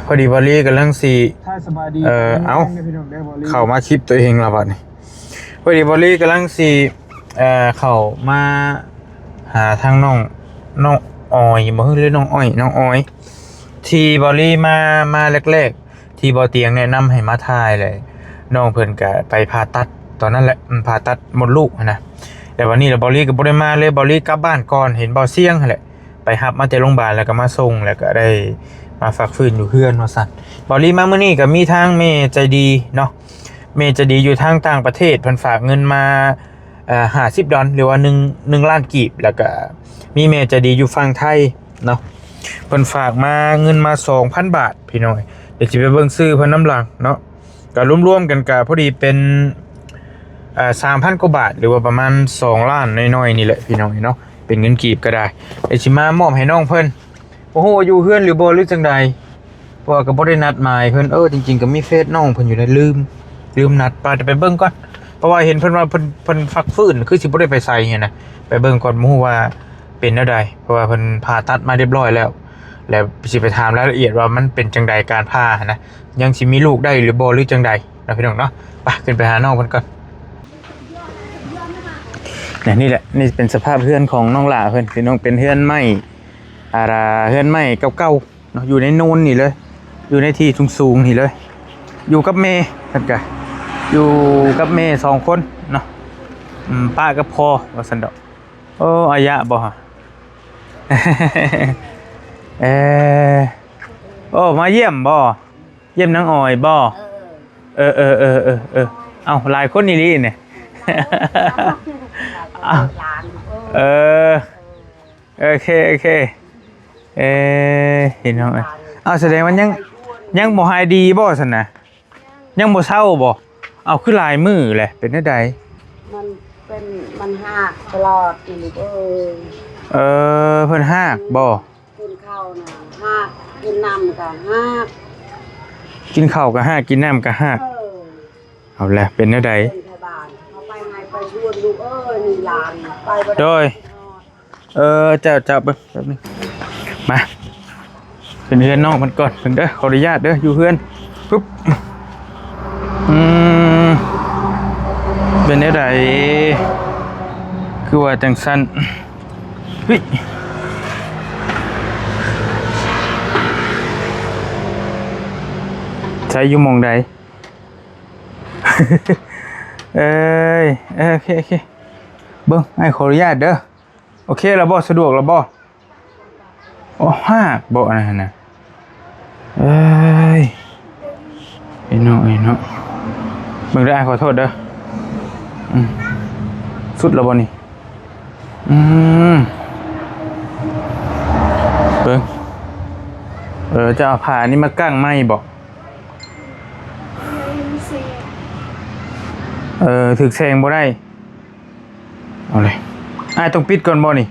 ພໍດີບາລີກຳລັງຊິ ເອີ ເອົ້າ ເຂົ້າມາຄລິບຕົວເອງແລ້ວບັດນີ້. ພໍດີບາລີກຳລັງຊິ ເອີ ເຂົ້າມາຫາທາງນ້ອງ ນ້ອງອອຍບໍ່ ຫຼືນ້ອງອ້ອຍ ນ້ອງອອຍ ທີ່ບາລີມາ ມາແລກໆ ທີ່ບໍ່ຕຽງແນະນຳໃຫ້ມາຖ່າຍແຫຼະ ນ້ອງເພິ່ນກະໄປຜ່າຕັດຕອນນັ້ນແຫຼະ ອືມ ຜ່າຕັດມົດລູກຫັ້ນນະ. ແລ້ວບັດນີ້ລະ ເບົາຫຼີກະບໍ່ໄດ້ມາເລີຍ ເບົາຫຼີກັບບ້ານກ່ອນ ເຫັນເບົາຊຽງຫັ້ນແຫຼະ ໄປຮັບມາແຕ່ໂຮງບານ ແລ້ວກະມາສົ່ງ ແລ້ວກະໄດ້ມາພັກຟື້ນຢູ່ເຮືອນວ່າຊັ້ນ. ເບົາຫຼີມາມື້ນີ້ກະມີທາງແມ່ໃຈດີເນາະ ແມ່ໃຈດີຢູ່ທາງຕ່າງປະເທດ ເພິ່ນຝາກເງິນມາ ເອີ ຫ້າສິບດອນ ຫຼືວ່າໜຶ່ງ ໜຶ່ງລ້ານກີບ ແລ້ວກະມີແມ່ໃຈດີຢູ່ຝັ່ງໄທ ເນາະ ເພິ່ນຝາກມາເງິນມາສອງພັນບາດພີ່ນ້ອງ. ດຽວຊິໄປເບິ່ງຊື່ເພິ່ນນຳຫຼັງເນາະ. ກະລວມໆກັນກະພໍດີເປັນ ເອີ ສາມພັນກວ່າບາດ ຫຼືວ່າປະມານສອງລ້ານໜ້ອຍໆນີ້ແຫຼະພີ່ນ້ອງເນາະ ເປັນເງິນກີບກະໄດ້. ດຽວຊິມາມອບໃຫ້ນ້ອງເພິ່ນ ບໍ່ຮູ້ວ່າຢູ່ເຮືອນຫຼືບໍ່ ຫຼືຈັ່ງໃດ ເພາະວ່າກະບໍ່ໄດ້ນັດໝາຍເພິ່ນ. ເອີ ຈິງໆກະມີເຟສນ້ອງເພິ່ນຢູ່ໃດ໋ ລືມ ລືມນັດ ປະ ໄປເບິ່ງກ່ອນ ເພາະວ່າເຫັນເພິ່ນວ່າເພິ່ນ ເພິ່ນພັກຟື້ນ ຄືຊິບໍ່ໄດ້ໄປໃສຫັ້ນນະ. ໄປເບິ່ງກ່ອນ ບໍ່ຮູ້ວ່າເປັນແນວໃດ ເພາະວ່າເພິ່ນຜ່າຕັດມາຮຽບຮ້ອຍແລ້ວ ແລ້ວຊິໄປຖາມລາຍລະອຽດວ່າມັນເປັນຈັ່ງໃດການຜ່າຫັ້ນນະ ຍັງຊິມີລູກໄດ້ຫຼືບໍ່ ຫຼືຈັ່ງໃດເນາະພີ່ນ້ອງເນາະ. ໄປ ຂຶ້ນໄປຫານ້ອງເພິ່ນກ່ອນ. ນີ້ແຫຼະ ນີ້ເປັນສະພາບເຮືອນຂອງນ້ອງຫຼ້າເພິ່ນ ພີ່ນ້ອງ ເປັນເຮືອນໄມ້ ອາ ເຮືອນໄມ້ເກົ່າໆ ເນາະ ຢູ່ໃນໂນນນີ້ເລີຍ ຢູ່ໃນທີ່ສູງໆນີ້ເລີຍ ຢູ່ກັບແມ່ ເພິ່ນກະຢູ່ກັບແມ່ສອງຄົນເນາະ ອືມ ປ້າກັບພໍ່ວ່າຊັ້ນດອກ. ໂອ້ ອາຍະບໍ່ຫະ? ເອີ ໂອ້ ມາຢ້ຽມບໍ່? ຢ້ຽມນາງອອຍບໍ່? ເອີ ເອີ ເອີ ເອີ ເອີ ເອີ ເອົ້າ ຫຼາຍຄົນອີ່ຫຼີນີ້ ເອີ ເອີ ເອີ ເອີ ໂອເຄ ໂອເຄ ເອີ ພີ່ນ້ອງເອີຍ ເອົ້າ ສະແດງວ່າຍັງ ຍັງບໍ່ຫາຍດີບໍ່ຊັ້ນນະ? ຍັງບໍ່ເຊົາບໍ່? ເອົ້າ ຄືຫຼາຍມື້ແຫຼະ ເປັນແນວໃດ? ມັນເປັນ ມັນຮາກຕະຫຼອດອີ່ຫຼີເອີຍ. ເອີ ເພິ່ນຮາກບໍ່? ກິນເຂົ້ານະຮາກ ກິນນ້ຳກະຮາກ ກິນເຂົ້າກະຮາກ ກິນນ້ຳກະຮາກ ເອີ ເອົາແຫຼະ ເປັນແນວໃດ? ເປັນໄທບ້ານ ເຮົາໄປໃຫ້ໄປຊວນລູກເອີຍ ມີຫຼານໄປບໍ່ໄດ້ ໂດຍ ເອີ ເຈົ້າ ເຈົ້າ ເບິ່ງແປັບໜຶ່ງ ມາ ຂຶ້ນເຮືອນນ້ອງເພິ່ນກ່ອນເພິ່ນເດີ ຂໍອະນຸຍາດເດີ ຢູ່ເຮືອນ ປຶບ ອືມ ເປັນແນວໃດ ຄືວ່າຈັ່ງຊັ້ນ? ເຮີ້ຍ ໃສ ຢູ່ໝ່ອງໃດ? ເອີຍ ເອີ ໂອເຄ ໂອເຄ ເບິ່ງ ອ້າຍຂໍອະນຸຍາດເດີ. ໂອເຄແລ້ວບໍ່? ສະດວກແລ້ວບໍ່? ໂອ້ ຮາກບໍ່ອັນນັ້ນນະ? ເອີຍ ພີ່ນ້ອງເອີຍເນາະ ເບິ່ງເດີ ອ້າຍຂໍໂທດເດີ. ອືມ ສຸດແລ້ວບໍ່ນີ້? ອືມ ເບິ່ງ ເອີ ຈະເອົາຜ້າອັນນີ້ມາກັ້ງໃໝ່ບໍ່? ເອີ ຖືກແສງບໍ່ໄດ້. ເອົາເລີຍ ອ້າຍຕ້ອງປິດກ່ອນບໍ່ນີ້?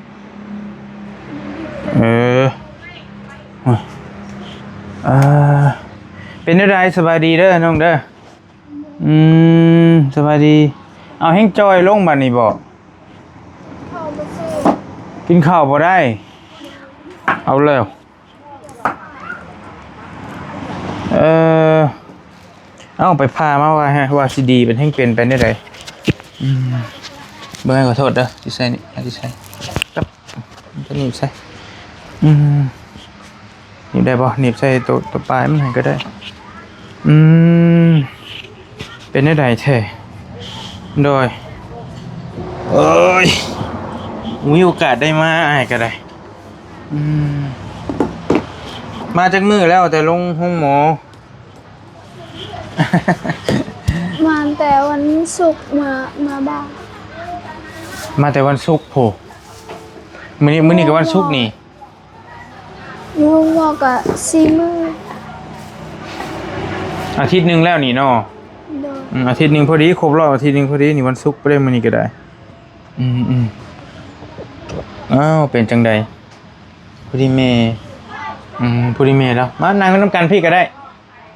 ເອີ ໂອ້ຍ ເອີ ເປັນແນວໃດ? ສະບາຍດີເດີນ້ອງເດີ. ອືມ ສະບາຍດີ. ເອົາ ແຮງຈ່ອຍລົງບາດນີ້ບໍ່? ກິນເຂົ້າບໍ່ໄດ້. ເອົາແລ້ວ. ເອີ ເອົາ ໄປຜ່າມາວ່າ ວ່າຊິດີ ມັນແຮ່ງເປັນໄປແນວໃດ? ອືມ ເບິ່ງ ຂໍໂທດເດີ ຊິໃສ່ນີ້ ຊິໃສ່ ປັບ ຕົວນີ້ໃສ່ ອືມ ໜີບໄດ້ບໍ່? ໜີບໃສ່ໂຕ ໂຕປາຍມັນໃຫ້ກໍໄດ້. ອືມ ເປັນແນວໃດແທ້? ໂດຍ ໂອ້ຍ ມີໂອກາດໄດ້ມາ ອ້າຍກໍໄດ້. ອືມ ມາຈັກມື້ແລ້ວແຕ່ລົງໂຮງໝໍ? ມາແຕ່ວັນສຸກ ມາ ມາບ້ານ ມາແຕ່ວັນສຸກພຸ້ນ. ມື້ນີ້ ມື້ນີ້ກໍວັນສຸກນີ້ ຢູ່ໂຮງໝໍກໍສີ່ມື້ ອາທິດໜຶ່ງແລ້ວນີ້ເນາະ. ໂດຍ ອືມ ອາທິດໜຶ່ງພໍດີ ຄົບຮອບອາທິດໜຶ່ງພໍດີນີ້ ວັນສຸກໄປເລີຍມື້ນີ້ກໍໄດ້. ອືມ ອືມ ອ້າວ ເປັນຈັ່ງໃດ? ຜູ້ດີແມ່ ອືມ ຜູ້ດີແມ່ລາວ ມານັ່ງນຳກັນພີ້ກໍໄດ້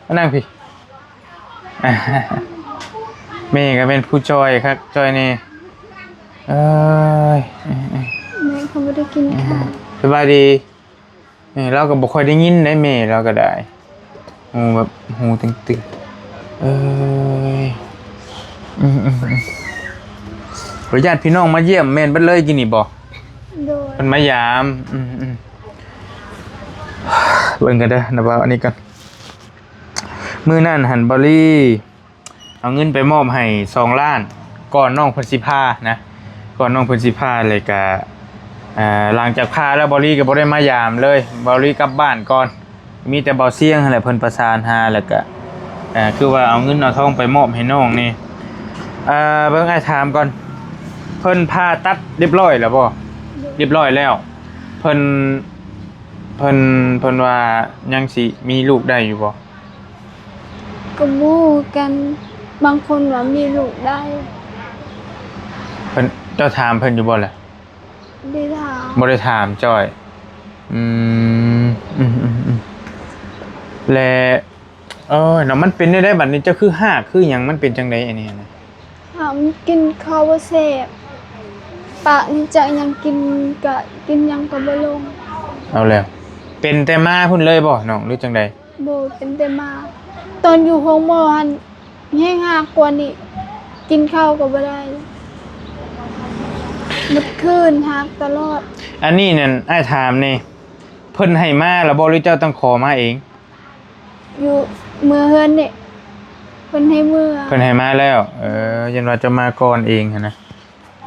ມານັ່ງພີ້. ແມ່ກໍແມ່ນຜູ້ຈ່ອຍຄັກຈ່ອຍແນ່. ເອີຍ ແມ່ກໍບໍ່ໄດ້ກິນເຂົ້າ. ສະບາຍດີ. ເອີ ລາວກໍບໍ່ຄ່ອຍໄດ້ຍິນໄດ໋ ແມ່ລາວກໍໄດ້. ໂອ້ ແບບໂຫ ຕຶງໆ ເອີຍ ອືມໆໆ ບໍ່ ຍາດພີ່ນ້ອງມາຢ້ຽມແມ່ນເບິດເລີຍ ກິນນີ້ບໍ່? ໂດຍ ເພິ່ນມາຢາມ ອືມໆ ເບິ່ງກັນເດີ ນະ ເວົ້າອັນນີ້ກ່ອນ ມື້ນັ້ນຫັ້ນ ເບົາລີ ເອົາເງິນໄປມອບໃຫ້ສອງລ້ານ ກ່ອນນ້ອງເພິ່ນຊິພານະ ກ່ອນນ້ອງເພິ່ນຊິພາ ແລ້ວກະ ເອີ ຫຼັງຈາກພາແລ້ວ ເບົາລີກໍບໍ່ໄດ້ມາຢາມເລີຍ ເບົາລີກັບບ້ານກ່ອນ ມີແຕ່ເບົາຊຽງຫັ້ນແຫຼະ ເພິ່ນປະສານຫາ ແລ້ວກະ ເອີ ຄືວ່າເອົາເງິນເອົາທອງໄປມອບໃຫ້ນ້ອງນີ້ ເອີ ເບິ່ງ ອ້າຍຖາມກ່ອນ ເພິ່ນຜ່າຕັດຮຽບຮ້ອຍແລ້ວບໍ່? ຮຽບຮ້ອຍແລ້ວ ເພິ່ນ ເພິ່ນ ເພິ່ນວ່າຍັງຊິມີລູກໄດ້ຢູ່ບໍ່? ກໍບໍ່ຮູ້ຄືກັນ ບາງຄົນວ່າມີລູກໄດ້ ເພິ່ນ ເຈົ້າຖາມເພິ່ນຢູ່ບໍ່ລະ? ບໍ່ໄດ້ຖາມ ບໍ່ໄດ້ຖາມຈ້ອຍ ອືມ ອືມໆໆ ແລະ ເອີ ເນາະ ມັນເປັນແນວໃດບັດນີ້ ເຈົ້າຄືຮາກຄືຫຍັງ ມັນເປັນຈັ່ງໃດອັນນີ້ນະ? ຫາກມັນກິນເຂົ້າບໍ່ແຊບ ປາກນີ້ຈັກຫຍັງ ກິນກະກິນຫຍັງກໍບໍ່ລົງ ເອົາແລ້ວ ເປັນແຕ່ມາພຸ້ນເລີຍບໍ່ນ້ອງ ຫຼືຈັ່ງໃດ? ໂດຍ ເປັນແຕ່ມາ ຕອນຢູ່ໂຮງໝໍຫັ້ນແຮງຮາກກວ່ານີ້ ກິນເຂົ້າກໍບໍ່ໄດ້ ໝົດຄືນຮາກຕະຫຼອດ ອັນນີ້ນັ້ນ ອ້າຍຖາມແດ່ ເພິ່ນໃຫ້ມາລະບໍ່ ຫຼືເຈົ້າຕ້ອງຂໍມາເອງ? ຢູ່ເມືອເຮືອນນີ້ ເພິ່ນໃຫ້ເມືອ ເພິ່ນໃຫ້ມາແລ້ວ ເອີ ຢ້ານວ່າເຈົ້າມາກ່ອນເອງຫັ້ນນະ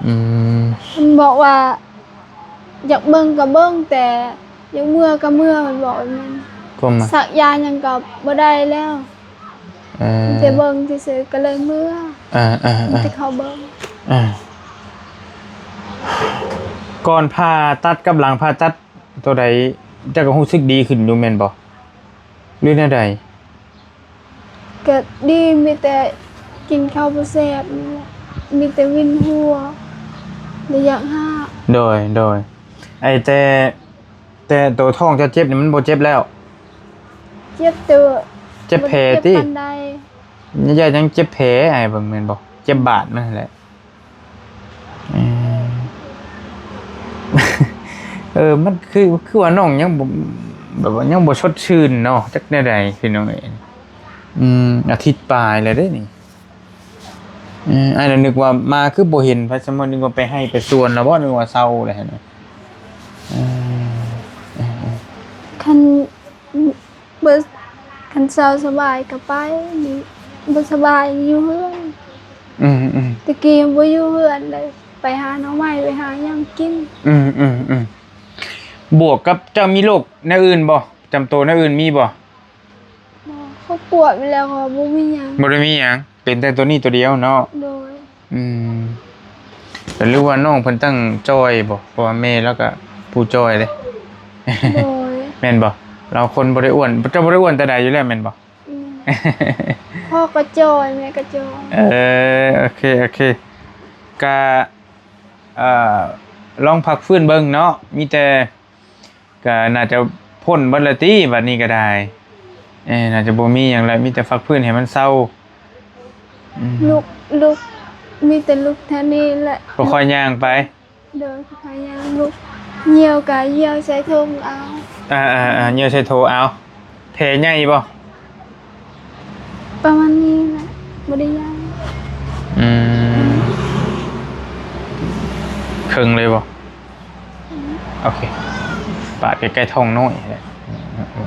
ອືມ ເພິ່ນບອກວ່າ ຢາກເບິ່ງກໍເບິ່ງ ແຕ່ຢາກເມືອກໍເມືອ ເພິ່ນບອກແບບນັ້ນ ຄວາມໝາຍ ສັກຢາຫຍັງກໍບໍ່ໄດ້ແລ້ວ ເອີ ມີແຕ່ເບິ່ງຊື່ໆ ກໍເລີຍເມືອ ເອີໆ ມີແຕ່ເຂົ້າເບິ່ງ ເອີ ກ່ອນຜ່າຕັດກັບຫຼັງຜ່າຕັດ ໂຕໃດ ເຈົ້າກໍຮູ້ສຶກດີຂຶ້ນຢູ່ແມ່ນບໍ່? ຫຼືແນວໃດ? ກໍດີ ມີແຕ່ກິນເຂົ້າບໍ່ແຊບນີ້ແຫຼະ ມີແຕ່ວິນຫົວ ແລະຢາກຮາກ ໂດຍ ໂດຍ ໄອ້ແຕ່ ແຕ່ໂຕທ້ອງເຈົ້າເຈັບນີ້ມັນບໍ່ເຈັບແລ້ວ? ເຈັບແຕ່ ເຈັບແຜຕິ? ບໍ່ໄດ້ເຈັບປານໃດ ຍາດຍັງເຈັບແຜ ອ້າຍເບິ່ງແມ່ນບໍ່? ເຈັບບາດມັນຫັ້ນແຫຼະ. ເອີ ເອີ ມັນຄື ຄືວ່ານ້ອງຍັງບໍ່ ແບບວ່າຍັງບໍ່ສົດຊື່ນເນາະ ຈັກແນວໃດພີ່ນ້ອງເອີຍ. ອືມ ອາທິດປາຍແລ້ວເດ້ນີ້. ເອີ ອ້າຍລະນຶກວ່າມາຄືບໍ່ເຫັນ ໄປສະໝໍ ນຶກວ່າໄປໄຮ່ໄປສວນແລ້ວບໍ່ ນຶກວ່າເຊົາແລ້ວຫັ້ນນະ. ເອີ ເອີ ເອີ ຄັນ ບໍ່ ຄັນເຊົາສະບາຍກໍໄປ ນີ້ບໍ່ສະບາຍຢູ່ເຮືອນ. ອືມໆ ແຕ່ກີ້ບໍ່ຢູ່ເຮືອນເລີຍ ໄປຫາໜໍ່ໄມ້ ໄປຫາຫຍັງກິນ. ອືມໆໆ ບວກກັບເຈົ້າມີໂລກແນວອື່ນບໍ່? ປະຈຳໂຕແນວອື່ນມີບໍ່? ບໍ່ ເຂົາກວດໄປແລ້ວກໍບໍ່ມີຫຍັງ. ບໍ່ໄດ້ມີຫຍັງ ເປັນແຕ່ໂຕນີ້ໂຕດຽວເນາະ? ໂດຍ. ອືມ ກໍຫຼືວ່ານ້ອງເພິ່ນຕັ້ງຈ່ອຍບໍ່? ເພາະວ່າແມ່ລາວກໍຜູ້ຈ່ອຍເດ້. ໂດຍ. ແມ່ນບໍ່? ລາວຄົນບໍ່ໄດ້ອ້ວນ ເຈົ້າບໍ່ໄດ້ອ້ວນແຕ່ໃດຢູ່ແລ້ວແມ່ນບໍ່? ອືມ ພໍ່ກໍຈ່ອຍ ແມ່ກໍຈ່ອຍ. ເອີ ໂອເຄ ໂອເຄ ກະ ເອີ ລອງພັກຟື້ນເບິ່ງເນາະ ມີແຕ່ ກໍໜ້າຈະພົ້ນເບິດແລ້ວຕິ ບັດນີ້ກໍໄດ້. ເອີ ໜ້າຈະບໍ່ມີຫຍັງແລ້ວ ມີແຕ່ພັກຟື້ນໃຫ້ມັນເຊົາ. ອືມ ລຸກ ລຸກ ມີແຕ່ລຸກເທົ່ານີ້ແຫຼະ ຄ່ອຍໆຍ່າງໄປ. ໂດຍ ຄ່ອຍໆຍ່າງ ລຸກ ຍ່ຽວກໍຍ່ຽວໃສ່ຖົງເອົາ. ອ່າໆໆ ຍ່ຽວໃສ່ຖົງເອົາ. ແຜໃຫຍ່ບໍ່? ປະມານນີ້ແຫຼະ ບໍ່ໄດ້ໃຫຍ່. ອືມ ເຄິ່ງເລີຍບໍ່? ອືມ ໂອເຄ ປາດໃກ້ໆທ້ອງນ້ອຍແຫຼະ. ອືມ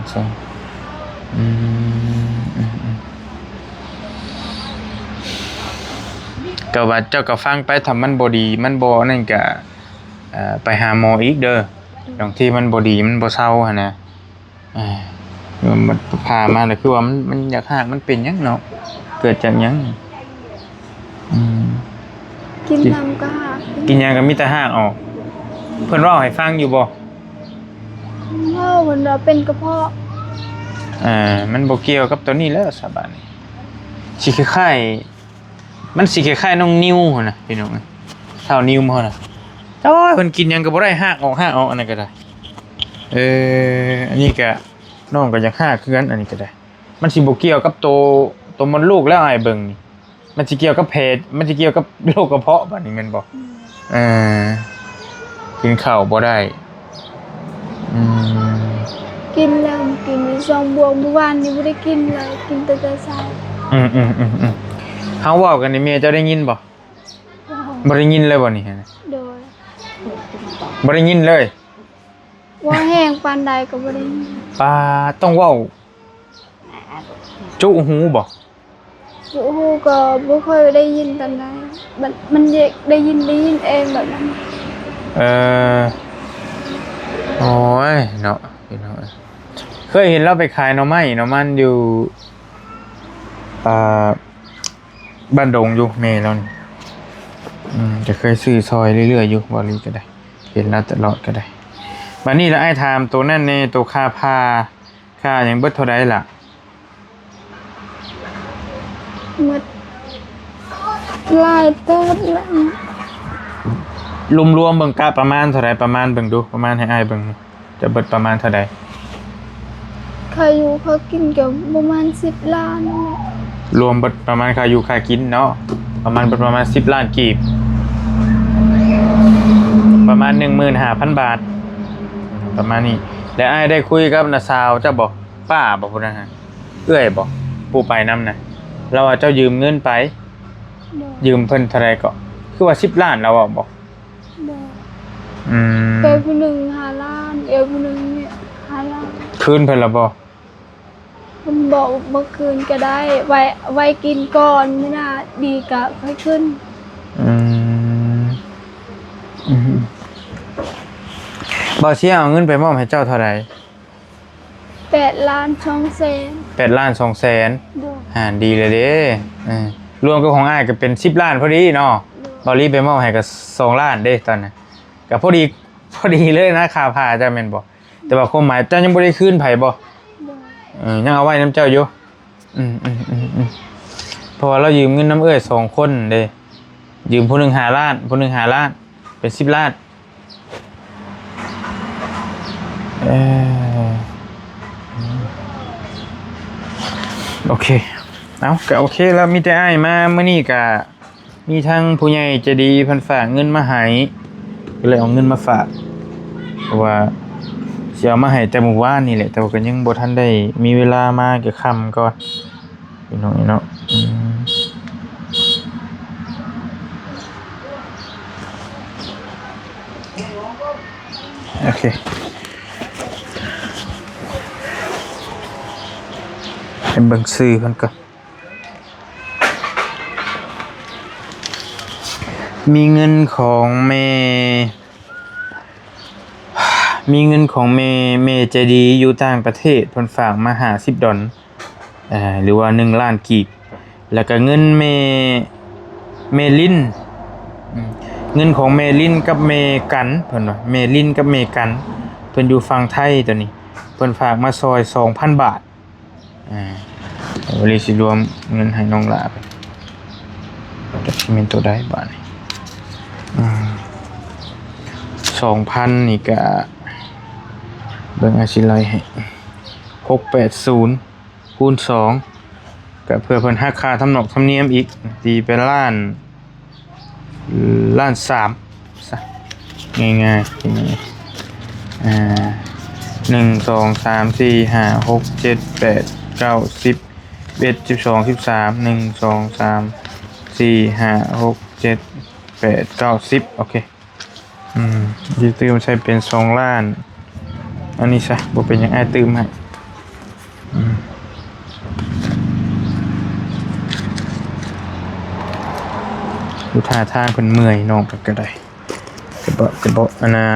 ອືມ ອືມ ກໍວ່າເຈົ້າກໍຟັງໄປ ຖ້າມັນບໍ່ດີ ມັນບໍ່ນັ້ນກໍ ເອີ ໄປຫາໝໍອີກເດີ. ບາງທີມັນບໍ່ດີ ມັນບໍ່ເຊົາຫັ້ນນະ. ອ່າ ມັນຜ່າມາແລ້ວ ຄືວ່າມັນ ມັນຢາກຮາກ ມັນເປັນຫຍັງເນາະ? ເກີດຈາກຫຍັງ? ອືມ ກິນ ກິນຫຍັງກໍຮາກ ກິນຫຍັງກໍມີແຕ່ຮາກອອກ. ເພິ່ນເວົ້າໃຫ້ຟັງຢູ່ບໍ່? ເວົ້າ ເພິ່ນວ່າເປັນກະເພາະ. ອ່າ ມັນບໍ່ກ່ຽວກັບຕົວນີ້ແລ້ວ ສະບາດນີ້ ຊິຄ້າຍໆ ມັນຊິຄ້າຍໆນ້ອງນິວຫັ້ນນະ ພີ່ນ້ອງເອີຍ. ທ້າວນິວເຮົານະ ໂອ້ຍ ເພິ່ນກິນຫຍັງກໍບໍ່ໄດ້ ຮາກອອກ ຮາກອອກ ອັນນັ້ນກໍໄດ້. ເອີ ອັນນີ້ກໍ ນ້ອງກໍຢາກຮາກຄືກັນ ອັນນີ້ກໍໄດ້. ມັນຊິບໍ່ກ່ຽວກັບໂຕ ໂຕມົດລູກແລ້ວ ອ້າຍເບິ່ງນີ້ ມັນຊິກ່ຽວກັບແຜ ມັນຊິກ່ຽວກັບໂລກກະເພາະບາດນີ້ແມ່ນບໍ່? ອືມ ເອີ ກິນເຂົ້າບໍ່ໄດ້. ອືມ ກິນແລ້ວ ກິນຢູ່ຊ່ອງບວກ ມື້ວານນີ້ບໍ່ໄດ້ກິນເລີຍ ກິນແຕ່ແຕ່ເຊົ້າ. ອືມໆໆໆ ເຮົາເວົ້າກັນນີ້ ແມ່ເຈົ້າໄດ້ຍິນບໍ່? ບໍ່ໄດ້ຍິນເລີຍບໍ່ນີ້? ໂດຍ ບໍ່ໄດ້ຍິນເລີຍ. ເວົ້າແຮງປານໃດກໍບໍ່ໄດ້ຍິນ. ປາ ຕ້ອງເວົ້າຈຸຫູບໍ່? ຈຸຫູກໍບໍ່ຄ່ອຍໄດ້ຍິນປານໃດ ມັນ ມັນຢາກໄດ້ຍິນ ໄດ້ຍິນເອງແບບນັ້ນ. ເອີ ໂອ້ຍເນາະ ພີ່ນ້ອງເອີຍ ເຄີຍເຫັນລາວໄປຂາຍໜໍ່ໄມ້ໜໍ່ມັນຢູ່ ອ່າ ບ້ານດົງຢູ່ ແມ່ລາວນີ້ ອືມ ກໍເຄີຍຊື້ຊ່ອຍເລື້ອຍໆຢູ່ ເວົ້າອີ່ຫຼີກໍໄດ້ ເຫັນລາວຕະຫຼອດກໍໄດ້. ບາດນີ້ລະ ອ້າຍຖາມໂຕນັ້ນແດ່ ໂຕຄ່າຜ້າ ຄ່າຫຍັງເບິດເທົ່າໃດລະ? ໝົດຫຼາຍເຕີບແລ້ວ. ລວມໆເບິ່ງ ກະປະມານເທົ່າໃດ? ປະມານເບິ່ງດູ ປະມານໃຫ້ອ້າຍເບິ່ງ ຈະເບິດປະມານເທົ່າໃດ? ຄ່າຢູ່ຄ່າກິນກໍປະມານສິບລ້ານ. ລວມເບິດປະມານຄ່າຢູ່ຄ່າກິນເນາະ ປະມານ ເບິດປະມານສິບລ້ານກີບ ປະມານໜຶ່ງໝື່ນຫ້າພັນບາດ ປະມານນີ້. ແລະ ອ້າຍໄດ້ຄຸຍກັບນ້າສາວເຈົ້າບໍ່? ປ້າບໍ່ ຜູ້ນັ້ນນະ ເອື້ອຍບໍ່ ຜູ້ໄປນຳນະ? ລາວວ່າເຈົ້າຢືມເງິນໄປ. ໂດຍ ຢືມເພິ່ນເທົ່າໃດເກາະ? ຄືວ່າສິບລ້ານ ລາວເວົ້າບໍ່? ໂດຍ ອືມ ເອື້ອຍຜູ້ໜຶ່ງຫ້າລ້ານ ເອື້ອຍຜູ້ໜຶ່ງນີ້ຫ້າລ້ານ. ຄືນເພິ່ນລະບໍ່? ເພິ່ນບອກບໍ່ຄືນກໍໄດ້ ໄວ້ ໄວ້ກິນກ່ອນ ມື້ໜ້າດີກໍຄ່ອຍຄືນ. ອືມ ອືມ ບ່າວຊຽງເອົາເງິນໄປມອບໃຫ້ເຈົ້າເທົ່າໃດ? ແປດລ້ານສອງແສນ. ແປດລ້ານສອງແສນ. ໂດຍ ອ່າ ດີແລ້ວເດ້ ເອີ ລວມກັບຂອງອ້າຍກໍເປັນສິບລ້ານພໍດີເນາະ. ໂດຍ ບ່າວລີໄປມອບໃຫ້ກໍສອງລ້ານເດ້ຕອນນັ້ນ ກໍພໍດີ ພໍດີເລີຍນະ ຄ່າຜ້າເຈົ້າແມ່ນບໍ່? ແຕ່ວ່າຄວາມໝາຍເຈົ້າຍັງບໍ່ໄດ້ຄືນໃຜບໍ່? ບໍ່. ເອີ ຍັງເອົາໄວ້ນຳເຈົ້າຢູ່. ອືມໆໆໆ ເພາະວ່າລາວຢືມເງິນນຳເອື້ອຍສອງຄົນເດ້ ຢືມຜູ້ໜຶ່ງຫ້າລ້ານ ຜູ້ໜຶ່ງຫ້າລ້ານ ເປັນສິບລ້ານ. ເອີ ໂອເຄ ເອົາ ກໍໂອເຄແລ້ວ ມີແຕ່ອ້າຍມາມື້ນີ້ກະ ມີທັງຜູ້ໃຫຍ່ໃຈດີເພິ່ນຝາກເງິນມາໃຫ້ ກໍເລີຍເອົາເງິນມາຝາກ ເພາະວ່າຊິເອົາມາໃຫ້ແຕ່ມື້ວານນີ້ແຫຼະ ແຕ່ວ່າກໍຍັງບໍ່ທັນໄດ້ມີເວລາມາ ກໍຄ່ຳກ່ອນ ພີ່ນ້ອງເນາະ. ອືມ ໂອເຄ ໃຫ້ເບິ່ງຊື່ເພິ່ນກ່ອນ. ມີເງິນຂອງແມ່ ມີເງິນຂອງແມ່ ແມ່ໃຈດີຢູ່ຕ່າງປະເທດ ເພິ່ນຝາກມາຫ້າສິບດອນ ເອີ ຫຼືວ່າໜຶ່ງລ້ານກີບ ແລ້ວກະເງິນແມ່ ແມ່ລິນ ອືມ ເງິນຂອງແມ່ລິນກັບແມ່ກັນ ເພິ່ນວ່າ ແມ່ລິນກັບແມ່ກັນ ເພິ່ນຢູ່ຝັ່ງໄທ ຕອນນີ້ເພິ່ນຝາກມາຊ່ອຍສອງພັນບາດ. ອ່າ ເອົາ ວາລີຊິລວມເງິນໃຫ້ນ້ອງຫຼ້າໄປ ຈັກຊິແມ່ນໂຕໃດບາດນີ້. ອືມ ສອງພັນນີ້ກະ ເບິ່ງ ອາ ຊິໄລ່ໃຫ້ ຫົກແປດສູນ ຄູນສອງ ກະເພື່ອເພິ່ນຫັກຄ່າທຳນອກທຳນຽມອີກ ຕີເປັນລ້ານ ລ້ານສາມຊະ ງ່າຍໆ ອ່າ ໜຶ່ງ ສອງ ສາມ ສີ່ ຫ້າ ຫົກ ເຈັດ ແປດ ເກົ້າ ສິບ ສິບເອັດ ສິບສອງ ສິບສາມ ໜຶ່ງ ສອງ ສາມ ສີ່ ຫ້າ ຫົກ ເຈັດ ແປດ ເກົ້າ ສິບ ໂອເຄ. ອືມ ຊິຕື່ມໃສ່ເປັນສອງລ້ານ ອັນນີ້ຊະ ບໍ່ເປັນຫຍັງ ອ້າຍຕື່ມໃຫ້. ອືມ ດູທ່າທາງເພິ່ນເມື່ອຍ ນ້ອງເພິ່ນກໍໄດ້ ກະເບາະ ກະເບາະ ອັນນ່າ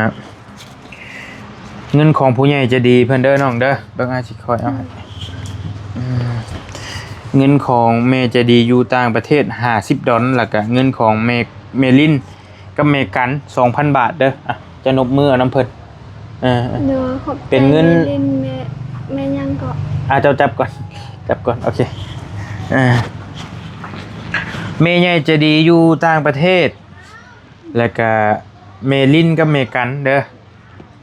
ເງິນຂອງຜູ້ໃຫຍ່ໃຈດີເພິ່ນເດີນ້ອງເດີ ເບິ່ງອ້າຍຊິຄ່ອຍເອົາໃຫ້. ອືມ ເງິນຂອງແມ່ໃຈດີຢູ່ຕ່າງປະເທດຫ້າສິບດອນ ແລ້ວກະເງິນຂອງແມ່ ແມ່ລິນ ກັບແມ່ກັນ ສອງພັນບາດເດີ. ອ່ະ ຈະນົບມືເອົານຳເພິ່ນ. ເອີ ເອີ ໂດຍ ຂອບໃຈ ເປັນເງິນ ແມ່ລິນ ແມ່ ແມ່ຫຍັງເກາະ? ອ່າ ເຈົ້າຈັບກ່ອນ ຈັບກ່ອນ ໂອເຄ. ເອີ ແມ່ໃຫຍ່ໃຈດີຢູ່ຕ່າງປະເທດ ແລ້ວກະແມ່ລິນກັບແມ່ກັນເດີ.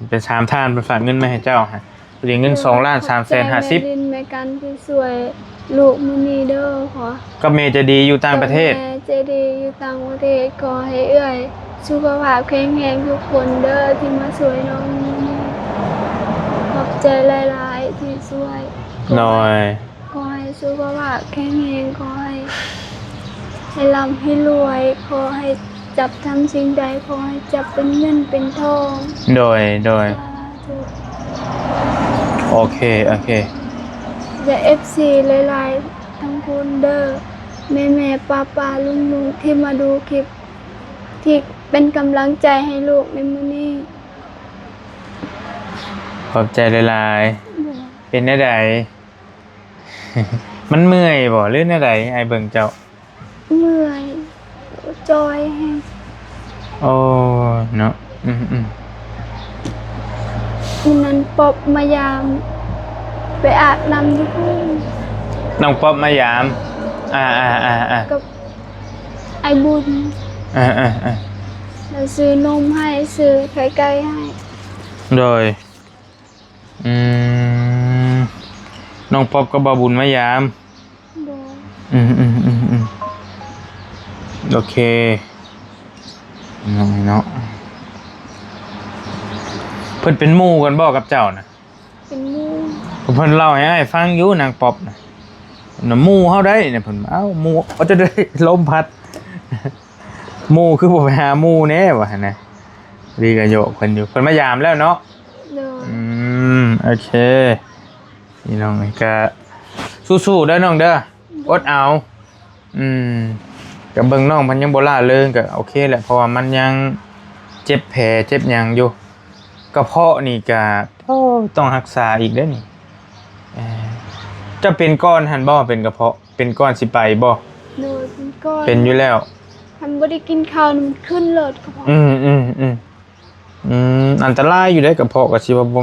ເປັນສາມທ່ານ ເພິ່ນຝາກເງິນມາໃຫ້ເຈົ້າ ພໍດີເງິນສອງລ້ານສາມແສນຫ້າສິບ. ແມ່ລິນ ແມ່ກັນທີ່ຊ່ວຍລູກມື້ນີ້ເດີ. ຂໍ ກັບແມ່ໃຈດີຢູ່ຕ່າງປະເທດ ກັບແມ່ໃຈດີຢູ່ຕ່າງປະເທດ ຂໍໃຫ້ເອື້ອຍສຸຂະພາບແຂງແຮງທຸກຄົນເດີ ທີ່ມາຊ່ວຍນ້ອງມື້ນີ້. ຂອບ ໃຈຫຼາຍໆທີ່ຊ່ວຍ. ໂດຍ. ຂໍໃຫ້ສຸຂະພາບແຂງແຮງ, ຂໍໃຫ້ ໃຫ້ລ່ຳໃຫ້ລວຍ, ຂໍໃຫ້ຈັບທຳສິ່ງໃດ ຂໍໃຫ້ຈັບເປັນເງິນເປັນທອງ. ໂດຍ ໂດຍ. ສາທຸ. ໂອເຄ ໂອເຄ. ແລະ ເອັຟຊີ ຫຼາຍໆ ທັງຄົນເດີ ແມ່ໆ ປ້າໆ ລຸງໆ ທີ່ມາດູຄລິບ ທີ່ເປັນກຳລັງໃຈໃຫ້ລູກໃນມື້ນີ້. ຂອບໃຈຫຼາຍໆ. ໂດຍ. ເປັນແນວໃດ? ມັນເມື່ອຍບໍ່ ຫຼືແນວໃດ? ອ້າຍເບິ່ງເຈົ້າ. ເມື່ອຍ ຈ່ອຍແຮງ. ໂອ້ຍເນາະ. ອືມໆ. ມື້ນັ້ນປັອບມາຢາມ ໄປອາບນ້ຳຢູ່ພຸ້ນ. ນ້ອງປັອບມາຢາມ. ອ່າໆໆໆ. ກັບອ້າຍບຸນ. ເອີໆໆ. ແລ້ວຊື້ນົມໃຫ້ ຊື້ໄຂ່ໄກ່ໃຫ້. ໂດຍ. ອືມ ນ້ອງປັອບກັບບ່າວບຸນມາຢາມ. ໂດຍ. ອືມໆໆໆ ໂອເຄ ນ້ອງເນາະ. ເພິ່ນເປັນໝູ່ກັນບໍ່ກັບເຈົ້ານະ? ເປັນໝູ່. ເພິ່ນເລົ່າໃຫ້ອ້າຍຟັງຢູ່ ນາງປັອບນະ ນະໝູ່ເຮົາໄດ໋ນະ. ເພິ່ນ ເອົ້າ ໝູ່ ເອົາ ຈະໄດ້ລົມພັດ ໝູ່ຄືບໍ່ໄປຫາໝູ່ແດ່ ວ່າຫັ້ນນະ. ດີກໍໂຍກເພິ່ນຢູ່ ເພິ່ນມາຢາມແລ້ວເນາະ. ໂດຍ. ອືມ ໂອເຄ ພີ່ນ້ອງກໍສູ້ໆເດີນ້ອງເດີ. ໂດຍ. ອົດເອົາ. ອືມ ກໍເບິ່ງນ້ອງເພິ່ນຍັງບໍ່ລ້າເລີງ ກໍໂອເຄແຫຼະ ເພາະວ່າມັນຍັງເຈັບແຜເຈັບຫຍັງຢູ່. ກະເພາະນີ້ກໍ ໂອ້ ຕ້ອງຮັກສາອີກເດ້ນີ້. ເອີ ເຈົ້າເປັນກ່ອນຫັ້ນບໍ່? ເປັນກະເພາະ ເປັນກ່ອນຊິໄປບໍ່? ໂດຍ ເປັນກ່ອນ. ເປັນຢູ່ແລ້ວ. ຄັນບໍ່ໄດ້ກິນເຂົ້ານີ້ມັນຂຶ້ນໂລດກະເພາະ. ອືມໆໆ. ອືມ ອັນຕະລາຍຢູ່ເດ້ ກະເພາະກໍຊິວ່າບໍ່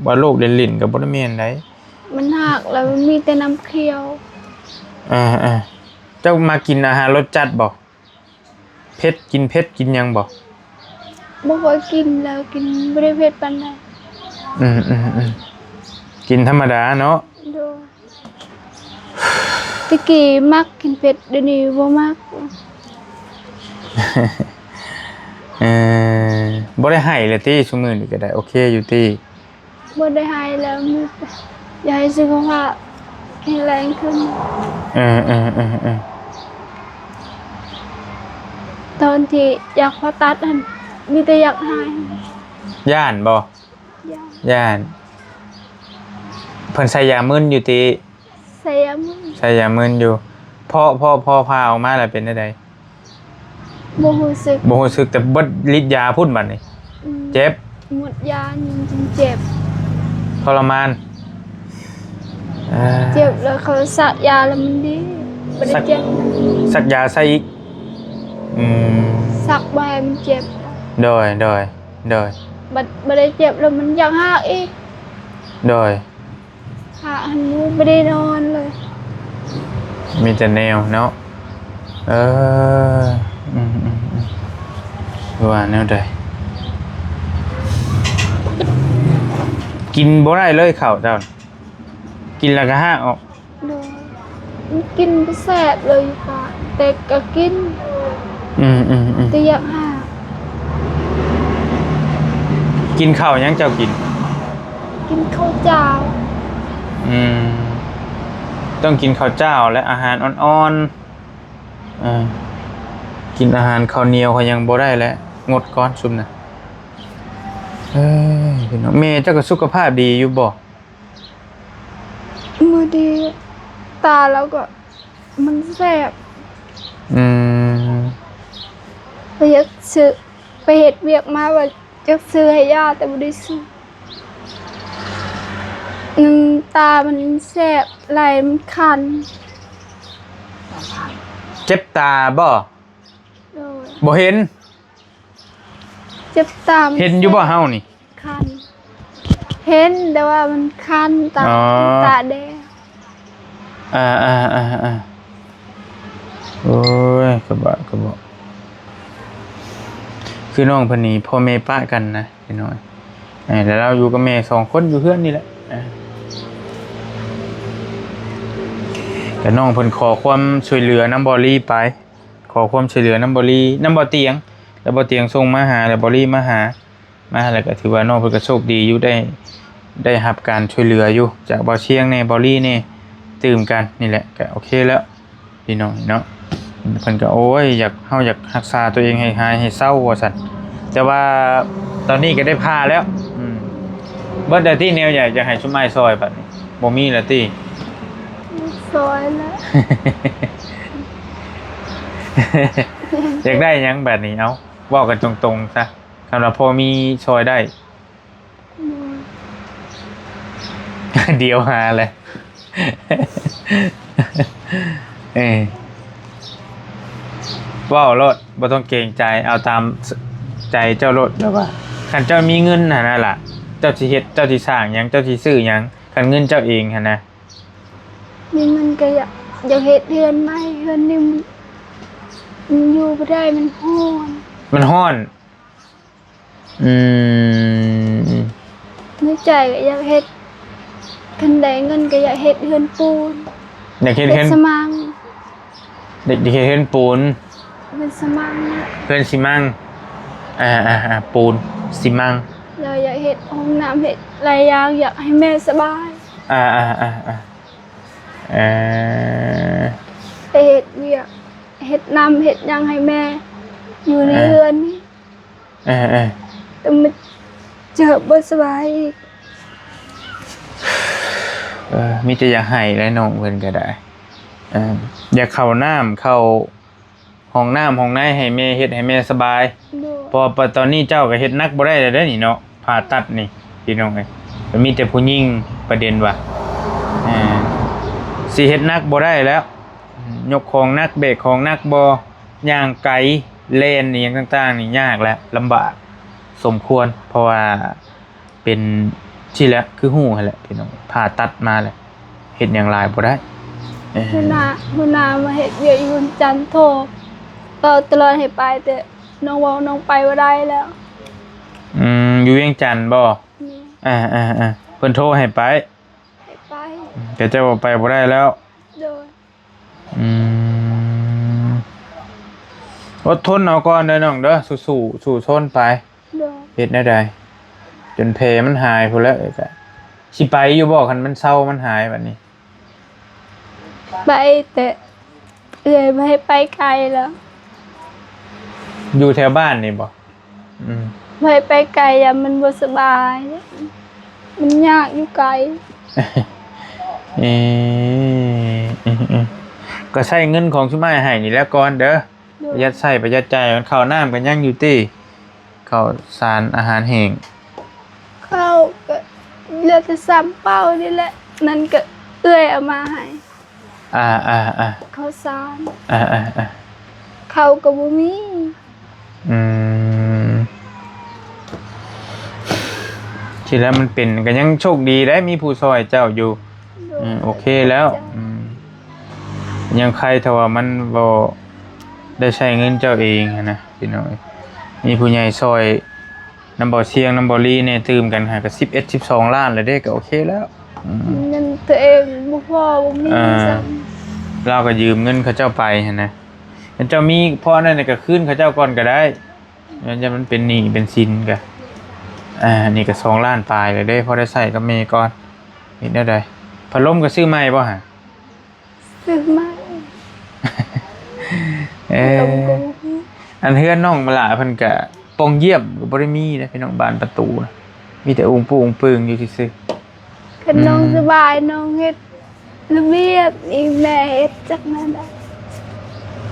ວ່າໂລກຫຼິ້ນໆ ກໍບໍ່ໄດ້ແມ່ນໃດ໋. ມັນຫັກແລ້ວ ມັນມີແຕ່ນ້ຳຂຽວ. ອ່າໆ ເຈົ້າມັກກິນອາຫານລົດຈັດບໍ່? ເຜັດ ກິນເຜັດກິນຫຍັງບໍ່? ບໍ່ຄ່ອຍກິນແລ້ວ ກິນບໍ່ໄດ້ເຜັດປານໃດ. ອືມໆໆ ກິນທຳມະດາເນາະ. ໂດຍ. ແຕ່ກີ້ມັກກິນເຜັດ ດຽວນີ້ບໍ່ມັກ. ເອີ ບໍ່ໄດ້ໄຫ້ແລ້ວຕິ? ຊຸມື້ນີ້ກໍໄດ້ໂອເຄຢູ່ຕິ? ບໍ່ໄດ້ໄຫ້ແລ້ວ ມີແຕ່ຢາກໃຫ້ສຸຂະພາບແຂງແຮງຂຶ້ນ. ເອີໆໆໆ. ຕອນທີ່ຢາກຜ່າຕັດຫັ້ນ ມີແຕ່ຢາກໄຫ້. ຢ້ານບໍ່? ຢ້ານ. ຢ້ານ. ເພິ່ນໃສ່ຢາມຶນຢູ່ຕິ? ໃສ່ຢາມຶນ. ໃສ່ຢາມຶນຢູ່. ພໍ ພໍ ພໍຜ່າອອກມາແລ້ວເປັນແນວໃດ? ບໍ່ຮູ້ສຶກ. ບໍ່ຮູ້ສຶກ ແຕ່ເບິດລິດຢາພຸ້ນບັດນີ້. ອືມ. ເຈັບ. ໝົດຢາຍັງເຈັບ. ທໍລະມານ. ເອີ. ເຈັບແລ້ວເຂົາສັກຢາແລ້ວມັນດີ. ບໍ່ໄດ້ເຈັບ. ສັກ ສັກຢາໃສ່ອີກ. ອືມ. ສັກບໍ່ໃຫ້ມັນເຈັບ. ໂດຍ ໂດຍ ໂດຍ. ບັດບໍ່ໄດ້ເຈັບແລ້ວມັນຢາກຮາກອີກ. ໂດຍ. ພະຫັນ ບໍ່ໄດ້ນອນເລີຍ. ມີແຕ່ແນວເນາະ. ເອີ ອືມໆໆ ວ່າແນວໃດ? ກິນບໍ່ໄດ້ເລີຍເຂົ້າເຈົ້າ ກິນແລ້ວກໍຮາກອອກ. ໂດຍ. ມັນກິນບໍ່ແຊບເລີຍຢູ່ປາກ ແຕ່ກໍກິນ. ອືມໆໆ. ແຕ່ຢາກຫາກ. ກິນເຂົ້າຫຍັງເຈົ້າກິນ? ກິນເຂົ້າເຈົ້າ. ອືມ ຕ້ອງກິນເຂົ້າເຈົ້າ ແລະ ອາຫານອ່ອນໆ. ເອີ ກິນອາຫານເຂົ້າໜຽວເຂົາຍັງບໍ່ໄດ້ແຫຼະ ງົດກ່ອນຊຸມນະ. ເອີຍ ພີ່ນ້ອງ ແມ່ເຈົ້າກໍສຸຂະພາບດີຢູ່ບໍ່? ມື້ດີ ຕາລາວກໍ ມັນແສບ. ອືມ. ໄປຢາກຊື້ ໄປເຮັດວຽກມາວ່າຢາກຊື້ໃຫ້ຢາ ແຕ່ບໍ່ໄດ້ຊື້. ນ້ຳຕາມັນແສບ ໄຫຼມັນຄັນ. ເຈັບຕາບໍ່? ໂດຍ. ບໍ່ເຫັນ? ເຈັບຕາມັນ ເຫັນຢູ່ບໍ່ເຮົານີ້? ຄັນ ເຫັນ ແຕ່ວ່າມັນຄັນຕາ. ອໍ ຕາແດງ. ອ່າໆໆໆ ໂອ້ຍ ກະບະກະເບາະ. ຄືນ້ອງເພິ່ນນີ້ ພໍ່ແມ່ປະກັນນະ ພີ່ນ້ອງ. ເອີ ແລ້ວລາວຢູ່ກັບແມ່ສອງຄົນຢູ່ເຮືອນນີ້ແຫຼະ. ເອີ ກະນ້ອງເພິ່ນຂໍຄວາມຊ່ວຍເຫຼືອນຳບໍ່ລີໄປ. ຂໍຄວາມຊ່ວຍເຫຼືອນຳບໍ່ລີ ນຳບໍ່ຕຽງ ແລ້ວບໍ່ຕຽງສົ່ງມາຫາ ແລ້ວບໍ່ລີມາຫາ ມາແລ້ວກໍຖືວ່ານ້ອງເພິ່ນກໍໂຊກດີຢູ່ ໄດ້ ໄດ້ຮັບການຊ່ວຍເຫຼືອຢູ່ຈາກບ່າວຊຽງແດ່ ບ່າວລີແດ່ ຕື່ມກັນນີ້ແຫຼະ ກະໂອເຄແລ້ວ ພີ່ນ້ອງເນາະ. ເພິ່ນກໍ ໂອ້ຍ ຢາກ ເຮົາຢາກຮັກສາຕົວເອງໃຫ້ຫາຍໃຫ້ເຊົາວ່າຊັ້ນ, ແຕ່ວ່າຕອນນີ້ກໍໄດ້ຜ່າແລ້ວ. ອືມ ເບິດແລ້ວຕິແນວຢາກ ຢາກໃຫ້ຊຸມອ້າຍຊ່ອຍບັດນີ້ ບໍ່ມີແລ້ວຕິ? ຊ່ອຍແລ້ວ ຢາກໄດ້ຫຍັງບັດນີ້? ເອົ້າ ເວົ້າກັນຕົງໆຊະ ຄັນວ່າພໍມີຊ່ອຍໄດ້. ດຽວຫາແຫຼະ ເອີ ເວົ້າໂລດ ບໍ່ຕ້ອງເກງໃຈ ເອົາຕາມ ສ- ໃຈເຈົ້າໂລດ. ແບບວ່າ ຄັນເຈົ້າມີເງິນຫັ້ນນະລະ ເຈົ້າຊິເຮັດ ເຈົ້າຊິສ້າງຫຍັງ ເຈົ້າຊິຊື້ຫຍັງ ຄັນເງິນເຈົ້າເອງຫັ້ນນະ? ມີເງິນກໍຢາກ ຢາກເຮັດເຮືອນໃໝ່ ເຮືອນນີ້ມັນ ມັນຢູ່ບໍ່ໄດ້ ມັນຮ້ອນ ມັນຮ້ອນ. ອືມ ໃນໃຈກໍຢາກເຮັດ ຄັນໄດ້ເງິນກໍຢາກເຮັດເຮືອນປູນ ຢາກເຮັດເຮືອນ ເຮັດສະມັງ ຢາກ ຢາກເຮັດເຮືອນປູນ ເຮືອນສະມັງ ເຮືອນຊີມັງ. ອ່າໆໆ ປູນຊີມັງ ແລ້ວຢາກເຮັດຫ້ອງນ້ຳ ເຮັດຫຼາຍຢ່າງ ຢາກໃຫ້ແມ່ສະບາຍ. ອ່າໆໆໆ ເອີ ໄປເຮັດວຽກ ເຮັດນ້ຳເຮັດຫຍັງໃຫ້ແມ່ ຢູ່ໃນ ອ່າ ເຮືອນນີ້. ເອີໆ ແຕ່ມັນຈະບໍ່ສະບາຍອີກ. ເອີ ມີແຕ່ຢາກໄຫ້ແຫຼະ ນ້ອງເພິ່ນກໍໄດ້. ເອີ ຢາກເຂົ້ານ້ຳ ເຂົ້າຫ້ອງນ້ຳຫ້ອງໃນໃຫ້ແມ່ ເຮັດໃຫ້ແມ່ສະບາຍ. ໂດຍ ເພາະວ່າຕອນນີ້ເຈົ້າກໍເຮັດໜັກບໍ່ໄດ້ແລ້ວເດ້ນີ້ເນາະ ຜ່າຕັດນີ້ ພີ່ນ້ອງເອີຍ. ກໍມີແຕ່ຜູ້ຍິງ ປະເດັນວ່າ ເອີ ຊິເຮັດໜັກບໍ່ໄດ້ແລ້ວ. ຍົກຂອງໜັກ ແບກຂອງໜັກບໍ່ ຍ່າງໄກ ແລ່ນອີ່ຫຍັງຕ່າງໆນີ້ຍາກແຫຼະ ລຳບາກສົມຄວນ ເພາະວ່າເປັນຊີ້ແຫຼະ ຄືຮູ້ຫັ້ນແຫຼະພີ່ນ້ອງ ຜ່າຕັດມາແລ້ວ ເຮັດຫຍັງຫຼາຍບໍ່ໄດ້. ເອີ ຫົວໜ້າ ຫົວໜ້າມາເຮັດວຽກຢູ່ວັນຈັນ ໂທເວົ້າຕະຫຼອດໃຫ້ໄປ ແຕ່ນ້ອງເວົ້ານ້ອງໄປບໍ່ໄດ້ແລ້ວ. ອືມ ຢູ່ວຽງຈັນບໍ່? ແມ່ນ. ອ່າໆໆ ເພິ່ນໂທໃຫ້ໄປ ໃຫ້ໄປ ແຕ່ເຈົ້າວ່າໄປບໍ່ໄດ້ແລ້ວ. ໂດຍ. ອືມ ອົດທົນເອົາກ່ອນເດີນ້ອງເດີ ສູ້ໆ ສູ້ຊົນໄປ. ໂດຍ. ເຮັດແນວໃດ ຈົນແຜມັນຫາຍພຸ້ນແຫຼະ ກໍຊິໄປຢູ່ບໍ່ ຄັນມັນເຊົາມັນຫາຍບັດນີ້? ໄປ ແຕ່ເອື້ອຍບໍ່ໃຫ້ໄປໄກແລ້ວ. ຢູ່ແຖວບ້ານນີ້ບໍ່? ອືມ ໄປ ໄປໄກ ຢ້ານມັນບໍ່ສະບາຍ ມັນຍາກຢູ່ໄກ. ເອີ ເອີ ເອີ ກໍໃຊ້ເງິນຂອງຊຸມອ້າຍໃຫ້ນີ້ແຫຼະກ່ອນເດີ. ໂດຍ. ປະຢັດໃຊ້ປະຢັດຈ່າຍ ມັນເຂົ້ານ້ຳກໍຍັງຢູ່ຕິ? ເຂົ້າສານອາຫານແຫ້ງ ເຂົ້າກໍເຫຼືອແຕ່ສາມເປົານີ້ແຫຼະ ນັ້ນກໍເອື້ອຍເອົາມາໃຫ້. ອ່າໆໆ ເຂົ້າສານ ອ່າໆໆ ເຂົ້າກໍບໍ່ມີ. ອືມ ທີ່ແລ້ວມັນເປັນກໍຍັງໂຊກດີໄດ້ ມີຜູ້ຊ່ອຍເຈົ້າຢູ່. ໂດຍ. ອືມ ໂອເຄແລ້ວ. ອືມ ຍັງໄຄຖ້າວ່າມັນບໍ່ໄດ້ໃຊ້ເງິນເຈົ້າເອງຫັ້ນນະ ພີ່ນ້ອງເອີຍ. ມີຜູ້ໃຫຍ່ຊ່ອຍ ນຳບໍ່ຊຽງ ນຳບໍ່ລີແດ່ ຕື່ມກັນຫາກໍສິບເອັດ ສິບສອງລ້ານແລ້ວເດ້ ກໍໂອເຄແລ້ວ. ອືມ ເງິນຕົວເອງບໍ່ພໍ ບໍ່ມີ ອ່າ ຊ້ຳ. ລາວກໍຢືມເງິນເຂົາເຈົ້າໄປຫັ້ນນະ ຄັນເຈົ້າມີພໍນັ້ນກໍຄືນເຂົາເຈົ້າກ່ອນກໍໄດ້ ຢ້ານມັນເປັນໜີ້ເປັນສິນກະ. ອ່າ ນີ້ກໍສອງລ້ານປາຍແລ້ວເດ້ ພໍໄດ້ໃຊ້ກັບແມ່ກ່ອນ. ເຮັດແນວໃດ? ພັດລົມກໍຊື້ໃໝ່ບໍ່ຫະ? ຊື້ໃໝ່. ເອີ ອັນເຮືອນນ້ອງມະຫຼ້າເພິ່ນກະປ່ອງຢ້ຽມກໍບໍ່ໄດ້ມີເດ້ພີ່ນ້ອງ ບານປະຕູນະ ມີແຕ່ອຸງປຸງອຸງປຶງຢູ່ຊື່ໆ. ຄັນນ້ອງ ອືມ ສະບາຍ ນ້ອງເຮັດລະບຽບນີ້ ແມ່ເຮັດຈັກແນວໃດ?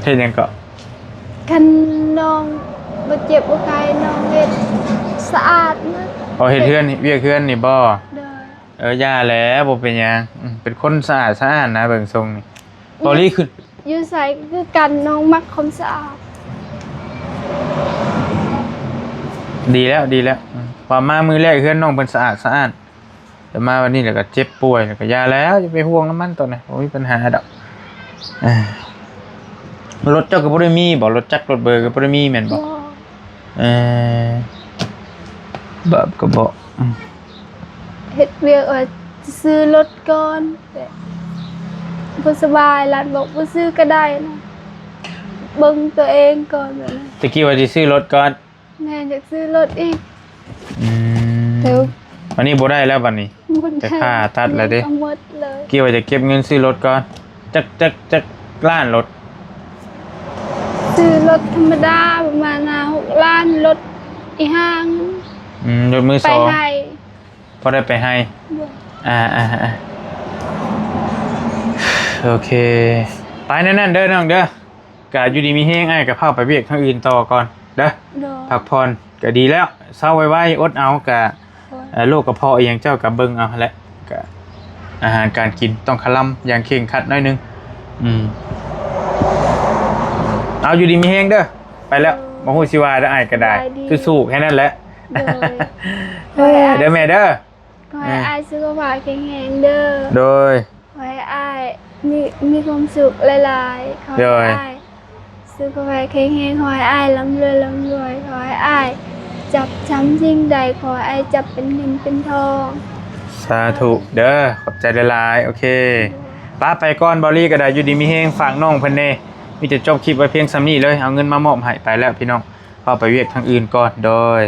ເຮັດຫຍັງເກາະ? ຄັນນ້ອງບໍ່ເຈັບບໍ່ໄຂ້ ນ້ອງເຮັດສະອາດນະ. ອໍ ເຮັດເຮືອນ ເຮັດວຽກເຮືອນນີ້ບໍ່? ໂດຍ. ເອີ ຢ່າແຫຼະ ບໍ່ເປັນຫຍັງ. ອືມ ເປັນຄົນສະອາດສະອ້ານນະ ເບິ່ງຊົງນີ້. ພໍລີຂຶ້ນ ຢູ່ໃສຄືກັນ ນ້ອງມັກຄວາມສະອາດ. ດີແລ້ວ ດີແລ້ວ. ອືມ ວ່າມາມື້ແລກເຮືອນນ້ອງເພິ່ນສະອາດສະອ້ານ ແຕ່ມາວັນນີ້ແລ້ວກໍເຈັບປ່ວຍ ແລ້ວກໍຢ່າແລ້ວ ຢ່າໄປຫ່ວງນຳມັນຕອນນີ້ ບໍ່ມີປັນຫາດອກ. ອ່າ ລົດເຈົ້າກໍບໍ່ໄດ້ມີບໍ່? ລົດຈັກລົດເບີກໍບໍ່ໄດ້ມີແມ່ນບໍ່? ບໍ່. ເອີ ບາບກໍບໍ່. ອືມ ເຮັດວຽກວ່າຊິຊື້ລົດກ່ອນ ແຕ່ບໍ່ສະບາຍ ຫຼັດບອກບໍ່ຊື້ກໍໄດ້ນະ ເບິ່ງຕົວເອງກ່ອນ. ແບບນັ້ນ ຕະກີ້ວ່າຊິຊື້ລົດກ່ອນ. ແມ່ນ ຢາກຊື້ລົດອີກ. ອືມ ແຕ່ ອັນນີ້ບໍ່ໄດ້ແລ້ວບັດນີ້ ບໍ່ໄດ້ ໄປຜ່າຕັດແລ້ວເດ້ ເງິນກໍໝົດເລີຍ ຄິດວ່າຈະເກັບເງິນຊື້ລົດກ່ອນ ຈັກ ຈັກ ຈັກລ້ານລົດ? ຊື້ລົດທຳມະດາປະມານຫ້າຫົກລ້ານ ລົດອີ່ຫຍັງ ອືມ ລົດມືສອງ ໄປໄຮ່ ພໍໄດ້ໄປໄຮ່ ໂດຍ ອ່າ ອ່າ ອ່າ ໂອເຄ ໄປແນວນັ້ນເດີນ້ອງເດີ ກະຢູ່ດີມີແຮງ ອ້າຍກະພາໄປວຽກທາງອື່ນຕໍ່ກ່ອນເດີ ໂດຍ ພັກຜ່ອນກະດີແລ້ວ ເຊົາໄວໆ ອົດເອົາ ກະ ໂດຍ ເອີ ໂລກກະເພາະອີ່ຫຍັງເຈົ້າກະເບິ່ງເອົາຫັ້ນແຫຼະ ກະອາຫານການກິນຕ້ອງຄະລຳຢ່າງເຄັ່ງຄັດໜ້ອຍໜຶ່ງ ອືມ ເອົາ ຢູ່ດີມີແຮງເດີ ໄປແລ້ວ ໂດຍ ບໍ່ຮູ້ຊິວ່າໃດ ອ້າຍກະໄດ້ ສະບາຍດີ ສູ້ໆ ແຄ່ນັ້ນແຫຼະ ໂດຍ ເດີແມ່ເດີ ຂໍໃຫ້ອ້າຍສຸຂະພາບແຂງແຮງເດີ ໂດຍ ຂໍໃຫ້ອ້າຍມີ ມີຄວາມສຸກຫຼາຍໆ ຂໍໃຫ້ ໂດຍ ອ້າຍສຸຂະພາບແຂງແຮງ ຂໍໃຫ້ອ້າຍລ່ຳລວຍ ລ່ຳລວຍ ຂໍໃຫ້ອ້າຍຈັບຈຳສິ່ງໃດ ຂໍໃຫ້ອ້າຍຈັບເປັນເງິນເປັນທອງ ສາທຸເດີ ຂອບໃຈຫຼາຍໆ ໂອເຄ ໂດຍ ປ້າໄປກ່ອນ ເບົາລີກະໄດ້ ຢູ່ດີມີແຮງ ຝາກນ້ອງເພິ່ນແດ່ ມີແຕ່ຈົບຄລິບໄວ້ພຽງສ່ຳນີ້ເລີຍ ເອົາເງິນມາມອບໃຫ້ ໄປແລ້ວພີ່ນ້ອງ ເຂົ້າໄປວຽກທາງອື່ນກ່ອນ ໂດຍ